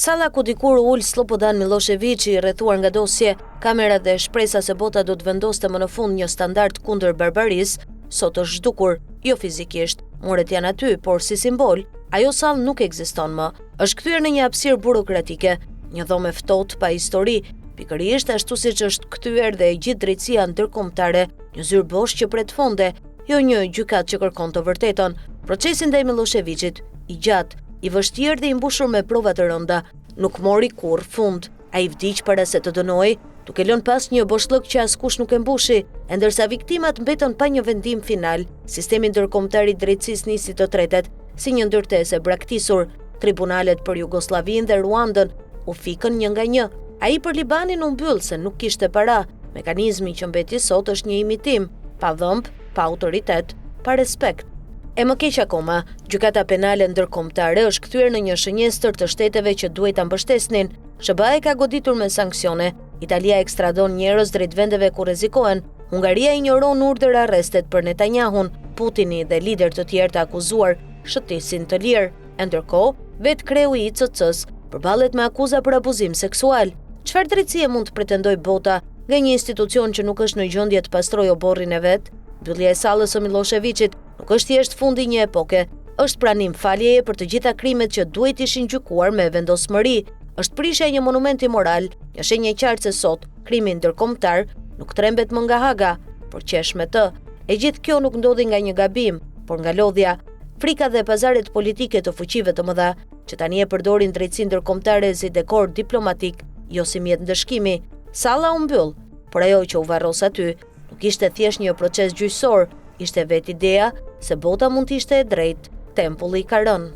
Salla ku dikur u ul Slobodan Millosheviç i rrethuar nga dosje, kamera dhe shpresa se bota do të vendoste më në fund një standard kundër barbarisë, sot është zhdukur, jo fizikisht. Muret janë aty, por si simbol, ajo sallë nuk ekziston më. Është kthyer në një hapësirë burokratike, një dhomë e ftohtë pa histori, pikërisht ashtu siç është kthyer dhe e gjithë drejtësia ndërkombëtare, një zyrë bosh që pret fonde, jo një gjykatë që kërkon të vërtetën. Procesi ndaj Millosheviçit, i gjatë, i vështirë dhe i mbushur me prova të rënda, nuk mori kurrë fund. Ai vdiq para se të dënohej, duke lënë pas një boshllëk që askush nuk e mbushi, e ndërsa viktimat mbetën pa një vendim final, sistemi ndërkombëtar i drejtësisë nisi të tretet, si një ndërtesë e braktisur. Tribunalet për Jugosllavinë dhe Ruandën u fikën një nga një. Ai për Libanin u mbyll se nuk kishte para. Mekanizmi që mbeti sot është një imitim, pa dhëmbë, pa autoritet, pa respekt. E më keq akoma, Gjykata Penale Ndërkombëtare është kthyer në një shënjestër të shteteve që duhej ta mbështesnin. SHBA e ka goditur me sanksione, Italia ekstradon njerëz drejt vendeve ku rrezikohen, Hungaria injoron urdhër arrestet për Netanyahun, Putini dhe liderë të tjerë të akuzuar shëtisin të lirë. E ndërkohë, vetë kreu i ICC-së përballet me akuza për abuzim seksual. Çfarë drejtësie mund të pretendojë bota nga një institucion që nuk është në gjendje të pastrojë oborrin e vet? Mbyllja e sallës së Millosheviçit nuk është thjesht fundi i një epoke, është pranim faljeje për të gjitha krimet që duhej të ishin gjykuar me vendosmëri. Është prishja e një monumenti moral, një shenjë e qartë se sot krimi ndërkombëtar nuk trembet më nga Haga, por qesh me të. E gjithë kjo nuk ndodhi nga një gabim, por nga lodhja, frika dhe pazaret politike të fuqive të mëdha, që tani e përdorin drejtësinë ndërkombëtare si dekor diplomatik, jo si mjet ndëshkimi. Salla u mbyll, por ajo që u varros aty nuk ishte thjesht një proces gjyqësor, ishte vetë ideja se bota mund të ishte e drejtë. Tempulli ka rënë.